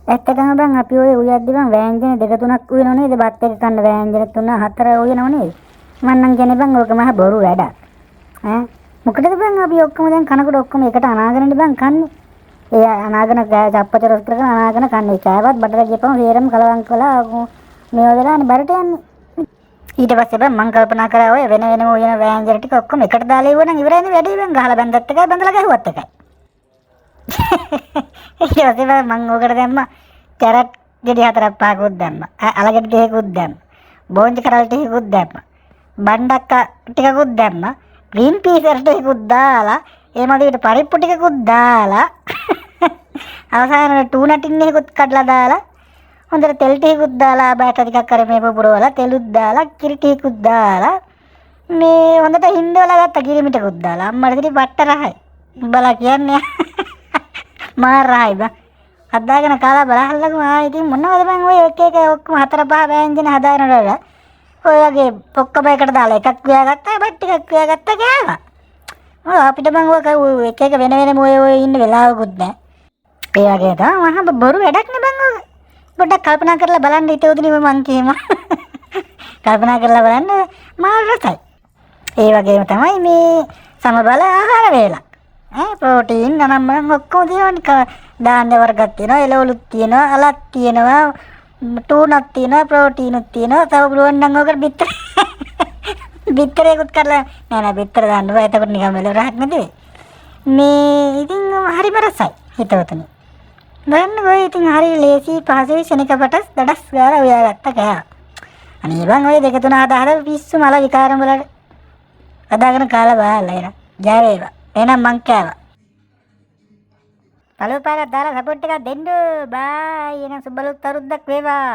ඇත්තටම බං අපි ඔය උයද්දි බං වෑංජන දෙක තුනක් උයනව නේද? බත් එක කන්න වෑංජන තුන හතර උයනව නේද? මං නම් කියන්නේ බං ඕක මහ බොරු වැඩක්. ඈ මොකටද බං අපි ඔක්කොම දැන් කනකොට ඔක්කොම එකට අනාගෙනනේ බං කන්නේ. ඒ අනාගෙන චප්පච රොස් කරගෙන අනාගෙන කන්නේ. කෑවත් බඩට ගියපම සේරම කලවම් කළා මේවා වෙලානේ බඩට යන්නේ. ඊට පස්සේ බං මං කල්පනා කරා ඔය වෙන වෙනම උයන වෑංජන ටික ඔක්කොම එකට දාලා ඉවුවා නම් ඉවරයිනේ වැඩේ බං. ගහලා බැන්දත් එකයි බැඳලා ගැහුවත් එකයි. ඊට පස්සේ බං මං ඕකට දැම්මා කැරට් ගෙඩි හතරක් පහකුත් දැම්මා. අලගෙඩි ටිකකුත් දැම්මා. බෝංචි කරල් ටිකකුත් දැම්මා. බණ්ඩක්ක ටිකකුත් දැම්මා. ග්‍රීන් පීස් ටිකකුත් දාලා ඒ මදිවට පරිප්පු ටිකකුත් දාලා අවසානයේ ටූනා ටින් එකකුත් කඩලා දාලා හොඳට තෙල් ටිකකුත් දාලා බෑට ටිකක් අර මේ පුපුරවලා තෙලුත් දාලා කිරි ටිකකුත් දාලා මේ හොඳට හින්දවලා ගත්ත කිරිමි ටිකකුත් දාලා අම්මට ඉතින් පට්ට රහයි. උඹලා කියන්නේ මාර රහයි බං. හදාගෙන කාලා බලහල්ලකෝ. ආ ඉතින් මොනවද බං ඔය එක එක ඔක්කොම හතර පහ වෑංජන හදාගෙන ඔය වගේ ඔක්කොම එකට දාලා එකක් උයාගත්තා බත් ටිකක් උයාගත්තා කෑවා. ඔය අපිට බං ඔය එක එක වෙන වෙනම ඔය ඔය ඉන්න වෙලාවකුත් නෑ. ඒ වගේ තමයි මහා බොරු වැඩක් නේ බං ඔක. පොඩ්ඩක් කල්පනා කරලා බලන්න හිතවතුනි මං කියමු. කල්පනා කරලා බලන්න මාර රසයි. ඒ වගේම තමයි මේ සමබල ආහාර වේලක්. ඈ ප්‍රෝටීන් අනම්මනම් ඔක්කොම තියෙනවනේ. ධාන්‍ය වර්ගක් තියෙනවා, එළවලුත් තියෙනවා, අලක් තියෙනවා, ටූනක් තියෙනවා, ප්‍රෝටීනුත් තියෙනවා. තව පුළුවන් නම් ඔකට බිත්තර බිත්තරයකුත් කරලා නෑ නෑ බිත්තර දාන්න බෑ. එතකොට නිකන් මෙලව රහක් නැති වෙයි. මේ ඉතින් හරිම රසයි හිතවතුනි. බලන්න ඔය ඉතින් හරි ලේසි පහසුයි ක්ෂණික පටස් දඩස් ගාලා උයාගත්ත කෑවා. අනේ බං ඔය දෙක තුන හදා හදා පිස්සු මල විකාරම් වලට හදාගෙන කාලා බලලා එන. ජය වේවා. එහෙනම් මං කෑවා. පළවෙනි පාරක් දාලා සපෝට් එකක් දෙන්න. බායි. එහෙනම් සුබ අලුත් අවුරුද්දක් වේවා.